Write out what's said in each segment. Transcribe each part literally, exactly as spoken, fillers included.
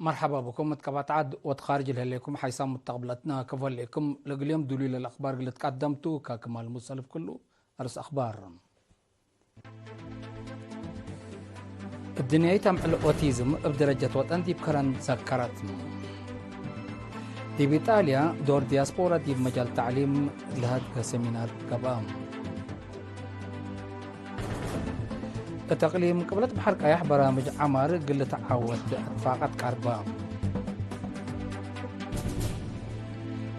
መርሐባ ብኩም። እት ቀባት ዐድ ወእት ካርጅ ለህሌኩም ሓይሳም ሙተቅብለትና ከፎ ህሌኩም። ለእግል ዮም ዱሉይ ለለአክባር እግል ልትቀደም ቱ። ከክማል ሙሰልፍ ክሉ አርስ አክባር። እድንያይት አምዕል ኦቲዝም እብ ደረጀት ወጠን ዲብ ከረን ዘከረት። ዲብ ኢጣልያ ዶር ዲያስፖራ ዲብ መጃል ተዕሊም ለሀድገ ሰሚናር ገብአ። እት እቅሊም ቅብለት በሐር ቀያሕ በራምጅ ዐማር እግል ልትዓወት እትፋቀት ቀርበ።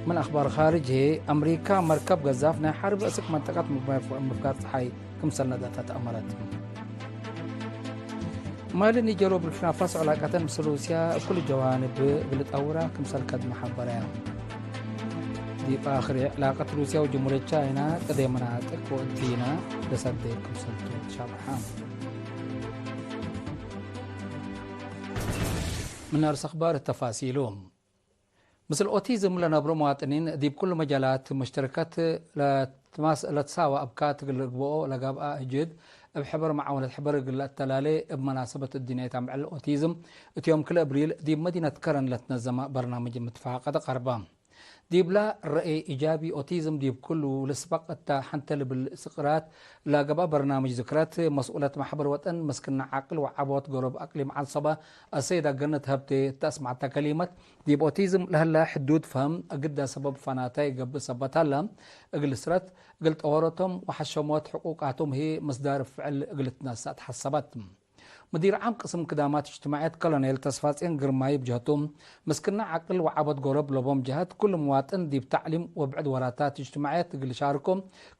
ምን አክባር ካርጅ ህዬ፣ አምሪካ መርከብ ገዛፍ ናይ ሐርብ እስክ መንጠቀት ምፍጋር ጸሓይ ክምሰል ነደተት አመረት። ማሊ ኒጀር ወቡርኪናፋሶ ዕላቀተን ምስል ሩስያ እብ ኩሉ ጀዋንብ እግል ልጠውራ ክምሰል ከድመ ሐበረያ። ዲብ አክር ዕላቀት ሩስያ ወጅምሁርየት ቻይና ቅዴ መናጥቅ ወእዲነ ለሰዴ ክምሰልቱ ትሻብሐ። ምን አርስ አክባር ተፋሲሉ። ምስል ኦቲዝም ለነብሮ መዋጥኒን ዲብ ኩሉ መጃላት መሽተርከት ለትማስ-፣ ለትሳወ አብካት እግል ልግብኦ ለገብአ ህጅት፣ እብ ሕበር መዓወነት ሕበር እግል ለአተላሌ፣ እብ መናሰበት እድንያይት አምዕል ኦቲዝም፣ እት ዮም ክልኤ እብሪል ዲብ መዲነት ከረን ለትነዘመ በርናምጅ ምትፋቀደ ቀርበ። ዲብላ ረኤ ኢጃቢ ኦቲዝም ዲብ ኩሉ ልስበቅ እተ ሐንተ ልብል ስቅራት ለገብአ በርናምጅ ዝክረት፣ መስኡለት መሕበር ወጠን መስክና ዓቅል ወዓቦት ገሮብ አቅሊም ዐንሰበ አሰይዳ ገነት ሀብቴ እተ አስመዐተ ከሊመት፣ ዲብ ኦቲዝም ለህለ ሕዱድ ፈህም አግዳ ሰበብ ፈናታይ ገብእ ሰበት ሀለ፣ እግል ስረት፣ እግል ጠወረቶም ወሐሸሞት ሕቁቃቶም ህዬ መስዳር ፍዕል እግል ልትነሰእ ተሐሰበት። ሙዲር ዓም ቅስም ክዳማት እጅትማዕየት ኮሎኔል ተስፋጼን ግርማይ እብ ጀህቱ፣ ምስክና ዓቅል ወዓቦት ጎሮብ ለቦም ጀሀት፣ ኩሉ ምዋጥን ዲብ ተዕሊም ወብዕድ ወራታት እጅትማዕየት እግል ሻርኮ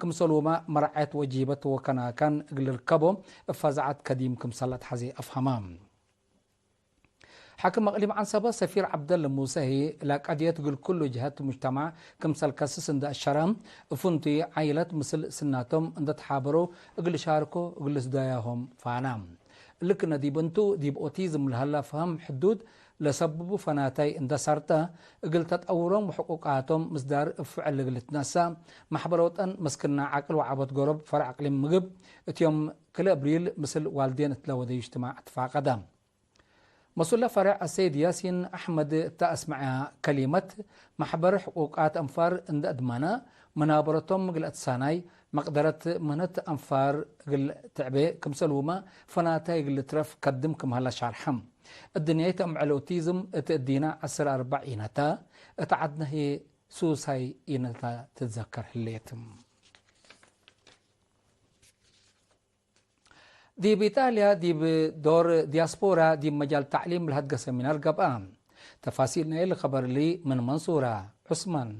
ክምሰልሁመ መርዓየት ወጂበት ወከናካን እግል ልርከቦ እብ ፈዛዐት ከዲም ክምሰል ለአትሐዜ አፍሀመ። ሓክም አቅሊም ዐንሰበ ሰፊር ዐብደለ ሙሰ ህዬ፣ ለቀድየት እግል ኩሉ ጀሀት ሙጅተማዕ ክምሰል ከስስ እንደ አሸረ፣ እብ ፍንቱይ ዓይለት ምስል ስናቶም እንደ ተሓበሮ እግል ልሻርኮ እግል ልስደያሆም ፋና። እሊ ክእነ ዲብ እንቱ፣ ዲብ ኦቲዝም ለሀላ ፈሀም ሕዱድ ለሰብቡ ፈናታይ እንደ ሰርጠ፣ እግል ተጠውሮም ወሕቁቃቶም ምስዳር እብ ፍዕል እግል ልትነሰእ፣ መሕበር ወጠን መስክና ዓቅል ወዓቦት ጎሮብ ፈርዕ አቅሊም ምግብ፣ እት ዮም ክልኤ እብሪል ምስል ዋልዴን እትለ ወደዩ እጅትማዕ ትፋቀደ። መስኡለ ፈሬዕ አሰይድ ያሲን አሕመድ እተ አስመዐ ከሊመት፣ መሕበር ሕቁቃት አንፋር እንደ አድመነ፣ መናበረቶም እግል አትሳናይ፣ መቅደረት ምህነት አንፋር እግል ትዕቤ ክምሰልሁመ ፈናታይ እግል ልትረፍ ከድም ክም ሀለ ሻርሐ። እድንያይት አምዕል ኦቲዝም እት እዲነ ዐስር አርበዕ ኢነተ፣ እት ዐድነ ህዬ ሱሳይ ኢነተ ትትዘከር ህሌት። ዲብ ኢጣልያ ዲብ ዶር ዲያስፖራ ዲብ መጃል ተዕሊም ለሀድገ ሰሚናር ገብአ። ተፋሲል ናይል ኸበር እሊ ምን መንሱራ ዑስማን።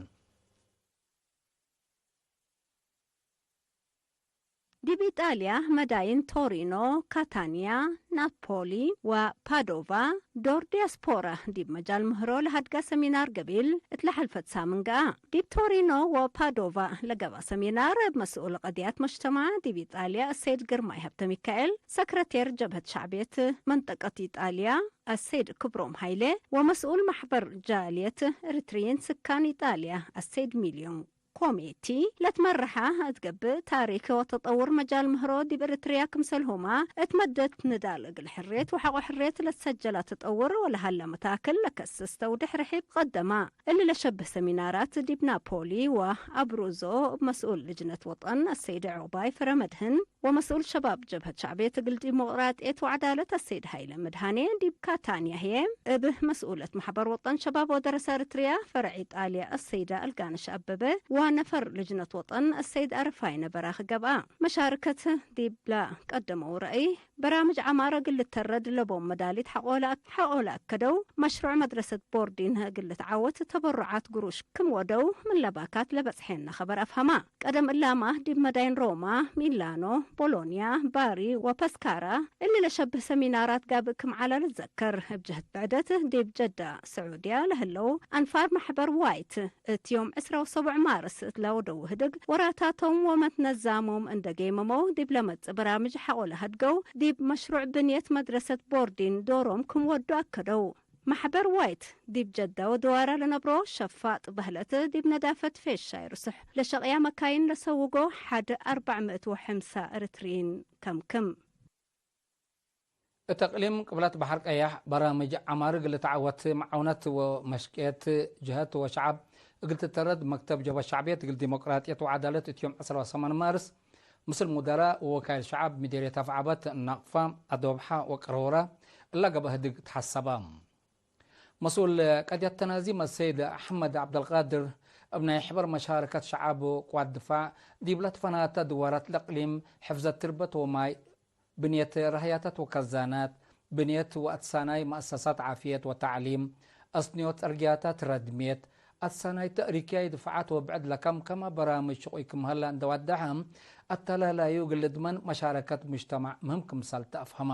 ዲብ ኢጣልያ መዳይን ቶሪኖ፣ ካታንያ፣ ናፖሊ ወፓዶቫ ዶር ዲያስፖራ ዲብ መጃል ምህሮ ለሀድገ ሰሚናር ገቢል እት ለሐልፈት ሳምን ገአ። ዲብ ቶሪኖ ወፓዶቫ ለገብአ ሰሚናር፣ እብ መስኡል ቀድያት መጅተማዕ ዲብ ኢጣልያ አሰይድ ግርማይ ሀብተሚካኤል፣ ሰክረቴር ጀብሀት ሸዕብየት መንጠቀት ኢጣልያ አሰይድ ክብሮም ሀይሌ፣ ወመስኡል መሕበር ጃልየት ኤሪትርዪን ስካን ኢጣልያ አሰይድ ሚልዮን ኮሜቲ ለትመረሐ እት ገብእ፣ ታሪክ ወተጠውር መጃል ምህሮ ዲብ ኤሪትርያ ክምሰልሁመ፣ እት መደት ንዳል እግል ሕርየት ወሐቆ ሕርየት ለትሰጀላ ተጠውር ወለሀለ መታክል ለከስስ ተውዴሕ ርሒብ ቀደማ። እሊ ለሸብህ ሰሚናራት ዲብ ናፖሊ ወአብሩዞ እብ መስኡል ልጅነት ወጠን አሰይድ ዑቅባይ ፍረመድህን ወመስኡል ሸባብ ጀብሀት ሸዕብየት እግል ዲሞቅራጥየት ወዐዳለት አሰይድ ሀይለ መድሃኔ፣ ዲብ ካታንያ ህዬ እብ መስኡለት መሕበር ወጠን ሸባብ ወደረሰ ኤሪትርያ ፈረዕ ኢጣልያ አሰይደ አልጋነሽ አበበ ወነፈር ልጅነት ወጠን አሰይድ አረፋይነ በራክ ገብአ። መሻርከት ዲብላ ቀደመው ረአይ፣ በራምጅ ዐማር እግል ልተረድ ለቦም መዳሊት ሐቆ ለአክ-፣ ሐቆ ለአከደው፣ መሽሩዕ መድረሰት ቦርዲን እግል ልትዓወት ተበሩዓት ግሩሽ ክም ወደው ምን ለባካት ለበጽሐነ ኸበር አፍሀማ። ቀደም እላማ ዲብ መዳይን ሮማ፣ ሚላኖ፣ ቦሎንያ፣ ባሪ ወፐስካራ እሊ ለሸብህ ሰሚናራት ጋብእ ክም ዐለ ልትዘከር። እብ ጀህት ብዕደት ዲብ ጀዳ፣ ስዑድያ ለህለው አንፋር መሕበር ዋይት እት ዮም ዕስራ ወሰቡዕ ማርስ እት ለወደው ህድግ ወራታቶም ወመትነዛሞም እንደ ጌመመው፣ ዲብ ለመጽእ በራምጅ ሐቆ ለሀድገው፣ ዲብ መሽሩዕ ብንየት መድረሰት ቦርዲን ዶሮም ክም ወዱ አከደው። መሕበር ዋይት ዲብ ጀዳ ወደዋራ ለነብሮ ሸፋጥ በህለት ዲብ ነዳፈት ፌሻይ ርሱሕ ለሸቅያ መካይን ለሰውጎ ሐድ አርበዕ ምእት ወሐምሳ ኤሪትርዪን ከምክም። እት እቅሊም ቅብለት በሐር ቀያሕ በራምጅ ዐማር እግል ልትዐወት መዓውነት ወመሽቅየት ጅሀት ወሸዐብ እግል ትተረድ መክተብ ጀብሀት ሸዕብየት እግል ዲሞቅራጥየት ወዐዳለት እት ዮም ዕስራ ወሰማን ማርስ ምስል ሙደራ ወወካይል ሸዐብ ምዴርየት አፍዐበት፣ ናቅፋ፣ አዶብሐ ወቀርወራ እለ ገብአ ህድግ ተሐሰበ። መስኡል ቀድየት ተናዚም አሰይድ አሕመድ ዐብደልቃድር፣ እብ ናይ ሕበር መሻረከት ሸዐብ ቅዋት ድፋዕ፣ ዲብለ ትፈናተ ድዋራት ለእቅሊም፣ ሕፍዘት ትርበት ወማይ፣ ብንየት ረህያታት ወከዛናት፣ ብንየት ወአትሳናይ መአሰሳት ዓፍየት ወተዕሊም፣ አስንዮት፣ ጽርግያታት፣ ረድምየት፣ አትሳናይ ተእሪክያይ ድፋዓት ወብዕድ ለከምከመ በራምጅ ሽቁይ ክም ሀለ እንደ ወደሐ፣ አተላላዩ እግል ልድመን መሻረከት ሙጅተማዕ ምህም ክምሰል ተአፍሀመ።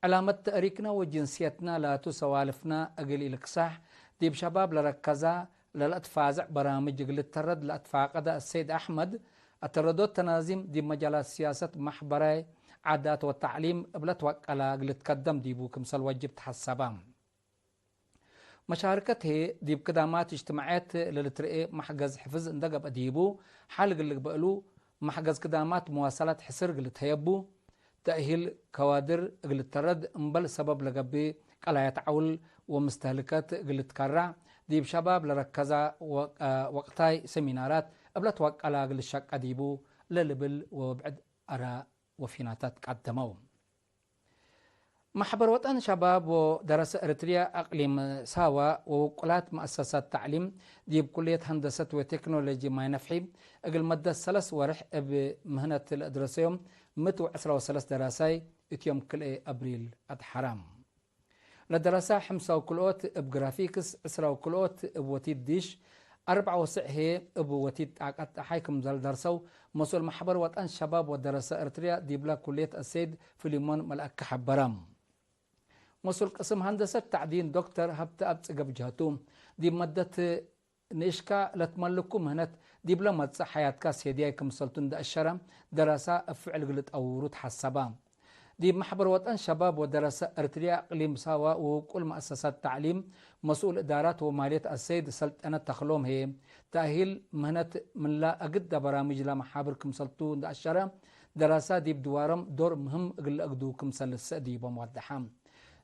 ዕላመት ተእሪክነ ወጅንስየትነ ላቱ ሰዋልፍነ እግል ኢልክሳሕ፣ ዲብ ሸባብ ለረከዛ ለለአትፋዝዕ በራምጅ እግል ልተረድ ለአትፋቀደ አሰይድ አሕመድ፣ አተረዶት ተናዚም ዲብ መጃላት ስያሰት፣ መሕበራይ፣ ዓዳት ወተዕሊም እብ ለትወቀላ እግል ልትከደም ዲቡ ክምሰል ወጅብ ተሐሰበ። መሻርከት ህዬ፣ ዲብ ክዳማት እጅትማዕየት ለልትርኤ መሕገዝ ሕፍዝ እንደ ገብአ ዲቡ፣ ሐል እግል ልግበእ እሉ፣ መሕገዝ ክዳማት መዋሰላት ሕስር እግል ልትሀየቡ፣ ተእሂል ከዋድር እግል ልትተረድ፣ እምበል ሰበብ ለገብእ ቀላያት ዐውል ወምስተህልከት እግል ልትከራዕ፣ ዲብ ሸባብ ለረከዛ ወ-፣ ወቅታይ ሰሚናራት እብ ለትወቀላ እግል ልሸቀ ዲቡ ለልብል ወብዕድ አራ ወፊናታት ቀደመው። መሕበር ወጠን ሸባብ ወደረሰ ኤረትርያ አቅሊም ሳዋ ወውቁላት መአሰሳት ተዕሊም ዲብ ኩልየት ሀንደሰት ወቴክኖሎጂ ማይ ነፍሒ እግል መደት ሰለስ ወርሕ እብ ምህነት ለአድረሰዮም ምእት ወዕስራ ወሰለስ ደራሳይ እት ዮም ክልኤ አብሪል አድሐራ። ለደረሳ ሕምሳ ወክልኦት እብ ግራፊክስ፣ ዕስራ ወክልኦት እብ ወቲት ዲሽ፣ አርበዕ ወስዕ ህዬ እብ ወቲት ጣቀት ጸሓይ ክም ለደርሰው መስኡል መሕበር ወጠን ሸባብ ወደረሰ ኤረትርያ ዲብለ ኩልየት አሰይድ ፊሊሞን መልአከ ሐበረ። መስኡል ቅስም ሀንደሰት ተዕዲን ዶክተር ሀብተአብ ጽገብ ጀህቱ፣ ዲብ መደት ንእሽካ ለትመልኩ ምህነት ዲብለ መጽእ ሐያትካ ሴድያይ ክምሰልቱ እንደ አሸረ፣ ደረሳ እብ ፍዕል እግል ልጠውሩ ተሐሰባ። ዲብ መሕበር ወጠን ሸባብ ወደረሰ ኤረትርያ እቅሊም ሳዋ ወውቁል መአሰሳት ተዕሊም፣ መስኡል እዳራት ወማልየት አሰይድ ሰልጠነ ተክሎም ህዬ፣ ተእሂል ምህነት ምንላ አግደ በራምጅ ለመሓብር ክምሰልቱ እንደ አሸረ፣ ደረሳ ዲብ ድዋሮም ዶር ምህም እግል ለአግዱ ክምሰል ልሰእ ዲቦም ወደሐ።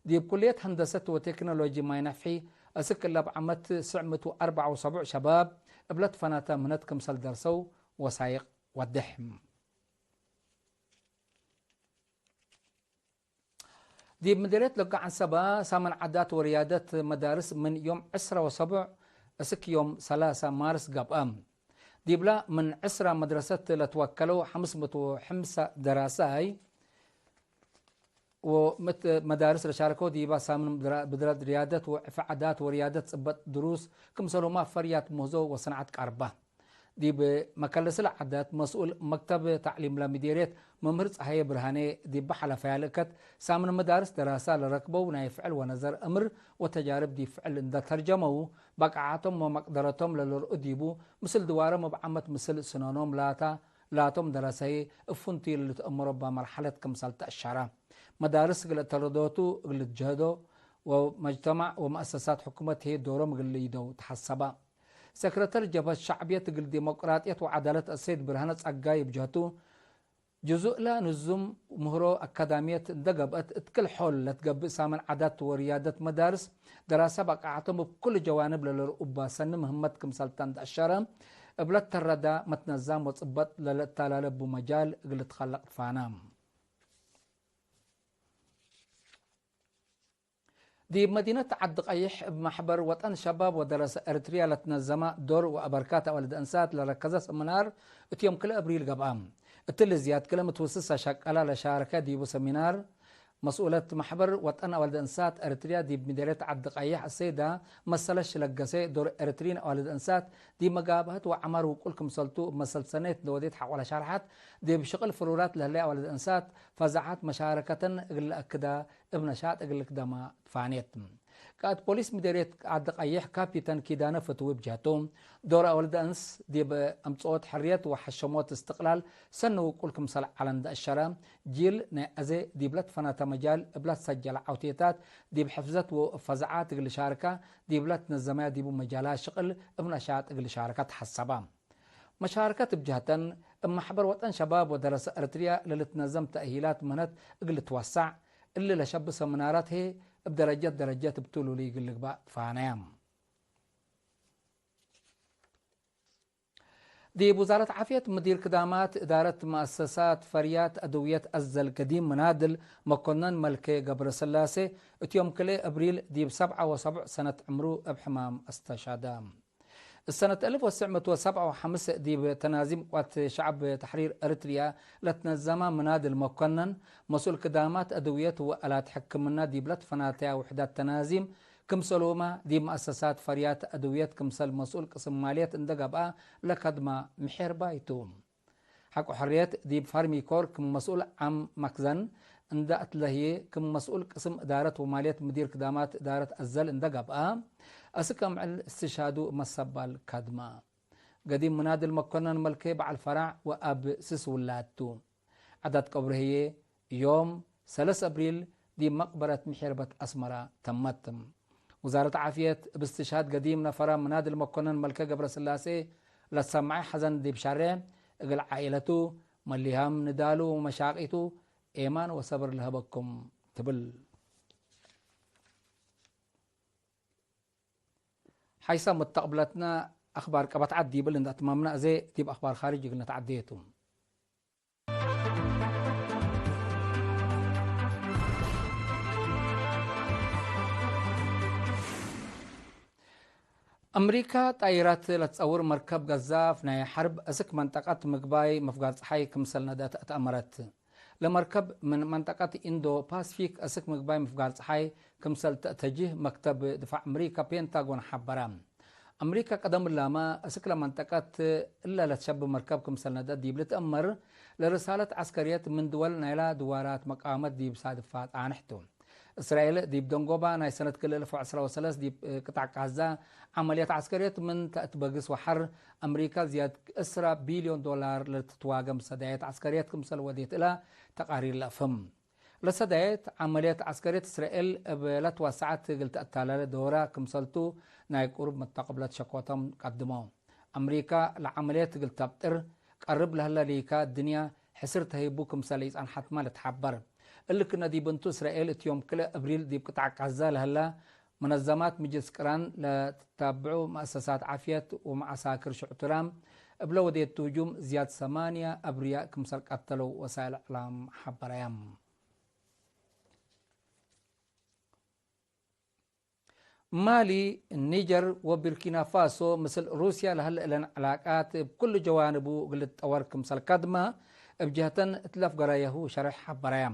ዲብ ኩልየት ሀንደሰት ወቴክኖሎጂ ማይ ነፍሒ፣ አስክ እለ እብ ዓመት ስዕ ምእት ወአርበዕ ወሰቡዕ ሸባብ እብ ለትፈናተ ምህነት ክምሰል ደርሰው ወሳይቅ ወድሕ። ዲብ ምዴርየት ሎጋ ዐንሰበ፣ ሳምን ዓዳት ወርያደት መዳርስ ምን ዮም ዕስራ ወሰቡዕ እስክ ዮም ሰላሳ ማርስ ገብአ። ዲብላ ምን ዕስራ መድረሰት ለትወከለው ሐምስ ምእት ወሐምሳ ደራሳይ ወምእት መዳርስ ለሻረከው ዲባ ሳምን ብድራ-፣ ብድረት ርያደት ወዕፈ ዓዳት ወርያደት ጽበጥ ድሩስ ክምሰልሁመ ፈርያት ምህዞ ወሰንዓት ቃርባ። ዲብ መከለስለ ዓዳት መስኡል መክተብ ተዕሊም ለምዴርየት መምህር ጸሃየ ብርሃኔ ዲብ ሐለፈያ ልእከት ሳምን መዳርስ ደራሳ ለረክበው ናይ ፍዕል ወነዘር እምር ወተጃርብ ዲብ ፍዕል እንደ ተርጀመው በቃዓቶም ወመቅደረቶም ለልርኡ ዲቡ ምስል ድዋሮም እብ ዓመት ምስል ስኖኖም ላታ ላቶም ደረሰየ እብ ፍንቱይ ለልትአመሮ እበ መርሐለት ክምሰል ተአሸረ። መዳርስ እግል አተረዶቱ እግል ልትጀህዶ ወመጅተማዕ ወመአሰሳት ሕኩመት ህዬ ዶሮም እግል ልይደው ተሐሰባ። ሰክረተር ጀብሀት ሸዕብየት እግል ዲሞቅራጥየት ወዐዳለት አሰይድ ብርሃነ ጸጋይ እብ ጀህቱ፣ ጅዙእላ ንዙም ምህሮ አካዳምየት እንደ ገብአት፣ እት ክል ሖል ለትገብእ ሳምን ዓዳት ወርያደት መዳርስ ደራሰ በቃዓቶም እብ ኩሉ ጀዋንብ ለልርኡ እባ ሰኒ ምህመት ክምሰልታ እንደ አሸረ፣ እብ ለተረዳ መትነዛም ወጽበጥ ለልአተላለ እቡ መጃል እግል ልትከለቅ ትፋና። ዲብ መዲነት ዐዲ ቀይሕ፣ እብ መሕበር ወጠን ሸባብ ወደረሰ ኤረትርያ ለትነዘመ ዶር ወአበርካት አወልድ እንሳት ለረከዘ ሰምናር፣ እት ዮም ክልኤ አብሪል ገብአ። እትሊ ዝያድ ክልኤ ምትውስሰ ሸቀላ ለሻረከ ዲቡ ሰሚናር፣ መስኡለት መሕበር ወጠን አወልድ እንሳት ኤረትርያ ዲብ ምዴርየት ዐዲ ቀይሕ አሰይዳ መሰለሽ ለገሰ፣ ዶር ኤረትርዪን አወልድ እንሳት ዲብ መጋብሀት ወዐማር ውቁል ክምሰልቱ እብ መሰል ሰኔት ለወዴት ሐቆለ ሸርሐት፣ ዲብ ሽቅል ፍሩራት ለህለየ አወልድ እንሳት ፈዛዓት መሻረከተን እግል ለአክዳ እብ ነሻጥ እግል ልክደማ ትፋኔት። ቃእድ ፖሊስ ምዴርየት ዐዲ ቀይሕ ካፒተን ኪዳነ ፍትዊ እብ ጀህቱ፣ ዶር አወልድ እንስ ዲብ አምጽኦት ሕርየት ወሐሸሞት እስትቅላል ሰኒ ውቁል ክምሰል ዐለ እንደ አሸረ፣ ጂል ናይ አዜ ዲብ ለትፈናተ መጃል እብ ለትሰጀለ ዐውቴታት ዲብ ሕፍዘት ወፈዛዓት እግል ልሻርከ ዲብ ለትነዘመያ ዲቡ መጃላት ሽቅል እብ ነሻጥ እግል ልሻርከ ተሐሰባ። መሻርከት እብ ጀህተን፣ እብ መሕበር ወጠን ሸባብ ወደረሰ ኤረትርያ ለልትነዘም ተእሂላት ምህነት እግል ልትወሰዕ፣ እሊ ለሸቢ ሰምናራት ህዬ እብ ደረጀት ደረጀት እብ ቱሉሊ እግል ልግባእ ትፋነየ። ዲብ ውዛረት ዓፍየት ምዲር ክዳማት እዳረት መአሰሳት ፈርያት አድውየት አዘል ገዲም ምናድል መኮነን መልኬ ገብረስላሴ፣ እት ዮም ክልኤ እብሪል ዲብ ሰብዓ ወሰቡዕ ሰነት ዕምሩ እብ ሕማም አስተሻደ። እሰነት አልፍ ወትስዕ ምእት ወሰብዓ ወሐምስ ዲብ ተናዚም ቅዋት ሸዕብ ተሕሪር ኤረትርያ ለትነዘመ ምናድል መኮነን፣ መስኡል ክዳማት አድውየት ወአላት ሕክምና ዲብ ለትፈናተያ ውሕዳት ተናዚም፣ ክምሰልሁመ ዲብ መአሰሳት ፈርያት አድውየት ክምሰል መስኡል ቅስም ማልየት እንደ ገብአ ለከድመ ምሔርባይ ቱ። ሐቆ ሕርየት ዲብ ፋርሚኮር ክም መስኡል ዓም መክዘን እንደ አትለህዬ፣ ክም መስኡል ቅስም እዳረት ወማልየት ምዲር ክዳማት እዳረት አዘል እንደ ገብአ፣ አስክ አምዕል እስትሻዱ መሰባል ከድመ። ገዲም ምናድል መኮነን መልኬ በዐል ፈራዕ ወአብ ስስ ውላድ ቱ። ዐዳት ቀብሩ ህዬ ዮም ሰለስ አብሪል ዲብ መቅበረት ምሔርበት አስመራ ተመት። ውዛረት ዓፍየት እብ እስትሽሃድ ገዲም ነፈራ ምናድል መኮነን መልከ ገብረስላሴ ለሰመዐ ሐዘን ዲብ ሸሬ፣ እግል ዓኢለቱ፣ መሊሃም ንዳሉ ወመሻቂቱ ኤማን ወሰብር ለሀበኩም ትብል። ሐይሰ ሙተቅብለትነ አክባር ቀበት ዐድ ዲብል እንደ አትማምነ፣ አዜ ዲብ አክባር ካርጅ እግል ነትዐዴ ቱ። አምሪካ ጣይራት ለትጸውር መርከብ ገዛፍ ናይ ሐርብ እስክ መንጠቀት ምግባይ ምፍጋር ጸሓይ ክምሰል ነድአት አትአመረት። ለመርከብ ምን መንጠቀት ኢንዶ ፓስፊክ እስክ ምግባይ ምፍጋር ጸሓይ ክምሰል ተአተጅህ መክተብ ድፋዕ አምሪካ ፔንታጎን ሐበረ። አምሪካ ቀደም እላመ እስክ ለመንጠቀት እለ ለትሸብ መርከብ ክምሰል ነድአት ዲብ ልትአመር፣ ለርሳለት ዐስከርየት ምን ድወል ናይላ ድዋራት መቃመት ዲብ ሳድፋ ጣንሕ ቱ። እስራኤል ዲብ ደንጎባ ናይ ሰነት ክልኤ አልፍ ወዐስራ ወሰለስ ዲብ ቅጣዕ ቃዛ ዐመልያት ዐስከርየት ምን ተአትበግስ ወሐር፣ አምሪካ ዝያድ እስራ ቢልዮን ዶላር ለትትዋገም ሰዳየት ዐስከርየት ክምሰል ወዴት እለ ተቃሪር ለአፍህም። ለሰዳየት ዐመልየት ዐስከርየት እስራኤል እብ ለትወሰዐት እግል ተአታላለ ዶራ ክምሰልቱ ናይ ቅሩብ መተቅብለት ሸኮቶም ቀድመው። አምሪካ ለዐመልየት እግል ተብጥር ቀርብ ለህለ ሊካ ድንያ ሕስር ተህይቡ ክምሰል ኢጸንሐትመ ልትሐበር። እሊ ክነ ዲብ እንቱ፣ እስራኤል እት ዮም ክልኤ እብሪል ዲብ ቅጣዕ ቃዛ ለህለ መነዘማት ምጅልስ ቅራን ለትታብዑ መአሰሳት ዓፍየት ወመዐሳክር ሽዑትራም እብለ ወዴቱ ህጁም ዝያድ ሰማንያ አብርያእ ክምሰል ቀተለው ወሳእል እዕላም ሐበረያም። ማሊ፣ ኒጀር ወቡርኪና ፋሶ ምስል ሩስያ ለሀለ እለን ዕላቃት እብ ኩሉ ጀዋንቡ እግል ልትጠወር ክምሰል ከድመ እብ ጀህተን እት ለፍገረየሁ ሸሬሕ ሐበረየ።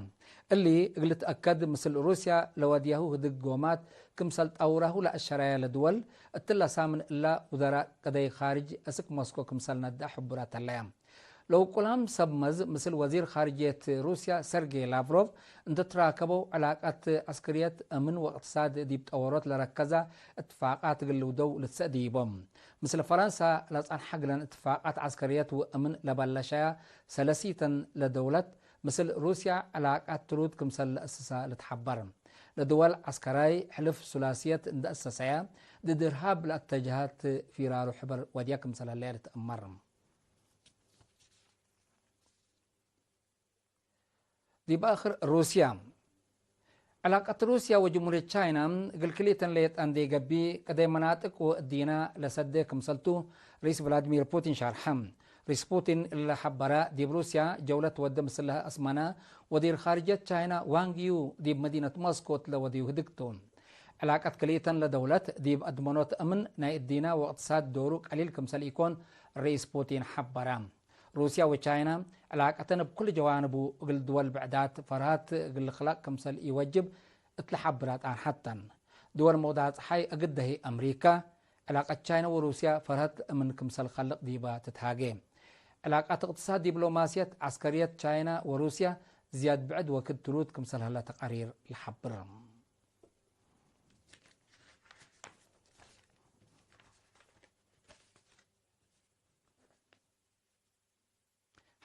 እሊ እግል ልትአከድ ምስል ሩስያ ለወድየሁ ህድግ ጎማት ክምሰል ጠውራሁ ለአሸራየ ለድወል እትለ ሳምን እላ ውዘራእ ቅደይ ካርጅ እስክ ሞስኮ ክምሰል ነድአ ሕቡረ ተለየ። ለውቁላም ሰብ መዝ ምስል ወዚር ኻርጅየት ሩስያ ሰርጌይ ላቭሮቭ እንተ ትራከበው፣ ዕላቀት ዐስክርየት፣ እምን ወእቅትሳድ ዲብ ጠወሮት ለረከዘ እትፋቃት እግል ልውደው ልትሰእድይ ቦም። ምስል ፈረንሳ ለጸንሐ እግለን እትፋቃት ዐስከርየት ወእምን ለበለሸያ ሰለሲተን ለደውለት፣ ምስል ሩስያ ዕላቃት ትሩድ ክምሰል ለአስሳ ልትሐበር። ለድወል ዐስከራይ ሕልፍ ሱላስየት እንደ አሰሰያ፣ ድድ እርሃብ ለአተጀሀት ፊራሩ ሕበር ወድያ ክምሰል ህለየ ልትአመር። ዲብ አክር ሩስያ። ዕላቀት ሩስያ ወጅምሁርየት ቻይና እግል ክልኤተን ሌጠ እንዴ ገብእ፣ ቅደይ መናጥቅ ወእዲነ ለሰዴ ክምሰልቱ ርኢስ ቭላድሚር ፑቲን ሻርሐ። ርኢስ ፑቲን እለ ሐበረ፣ ዲብ ሩስያ ጀውለት ወደ ምስለ አስመነ ወዚር ኻርጅየት ቻይና ዋንግ ዩ ዲብ መዲነት ሞስኮ እትለ ወድዩ ህድግቱ። ዕላቀት ክልኤተን ለደውለት ዲብ አድመኖት እምን ናይ እዲነ ወእቅትሳድ ዶሩ ቀሊል ክምሰል ኢኮን ርኢስ ፑቲን ሐበረ። ሩስያ ወቻይና ዕላቀተን እብ ኩሉ ጀዋንቡ እግል ድወል ብዕዳት ፈርሃት እግል ልክለቅ ክምሰል ኢወጅብ እት ለሐብራ ጣንሐተን። ድወል ሙቅዳር ጸሓይ እግል ደህይ አምሪካ፣ ዕላቀት ቻይና ወሩስያ ፈርሀት እምን ክምሰል ከልቅ ዲባ ትትሃጌ። ዕላቀት እቅትሳድ፣ ዲብሎማስየት፣ ዐስከርየት ቻይና ወሩስያ ዝያድ ብዕድ ወክድ ትሩድ ክምሰል ሀለ ተቃሪር ለሐብር።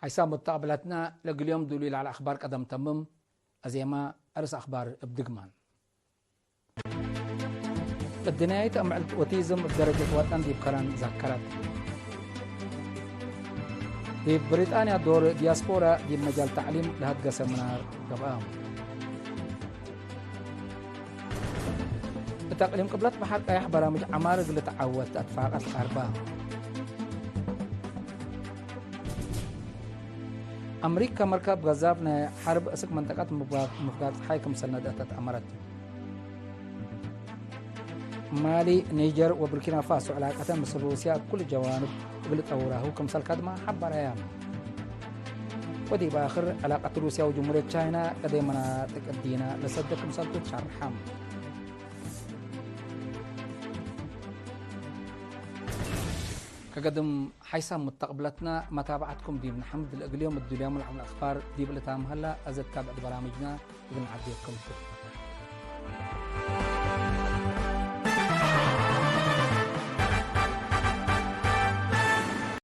ሓይሳም ሙተቅብለትነ ለእግል ዮም ዱሉይ ለዐለ አኽባር ቀደም ተምም። አዜመ፣ አርስ አኽባር እብ ድግማን። እድንያይት አምዕል ኦቲዝም እብ ደረጀት ወጠን ዲብ ከረን ዘከረት። ዲብ ብሪጣንያ ዶር ዲያስፖራ ዲብ መጃል ተዕሊም ለሀድገ ሰምናር ገብአ። እት እቅሊም ቅብለት በሐር ቀያሕ በራምጅ ዐማር እግል ልትዓወት አትፋቀት ቀርበ። አምሪከ መርከብ ገዛፍ ናይ ሐርብ እስክ መንጠቀት ምፍጋር ጸሓይ ክምሰል ነድአት አትአመረት። ማሊ፣ ኒጀር ወቡርኪና ፋሶ ዕላቀተን ምስል ሩስያ እብ ኩሉ ጀዋንብ እግል ጠውራሁ ክምሰል ከድመ ሐበረየ። ወዲብ አክር፣ ዕላቀት ሩስያ ወጅምሁርየት ቻይና ቀደይ መናጥቅ እዲነ ለሰደ ክምሰልቱ ትሸርሐ። ከገድም ሓይሳም ሙተቅብለትነ መታብዐትኩም ዲብ ነሐምድ። ለእግል ዮም እዱልያም ለዐለ አክባር ዲብ ልታም ሀላ፣ አዘ ትታብዕት በራምጅነ እግል ነዐዴኩም።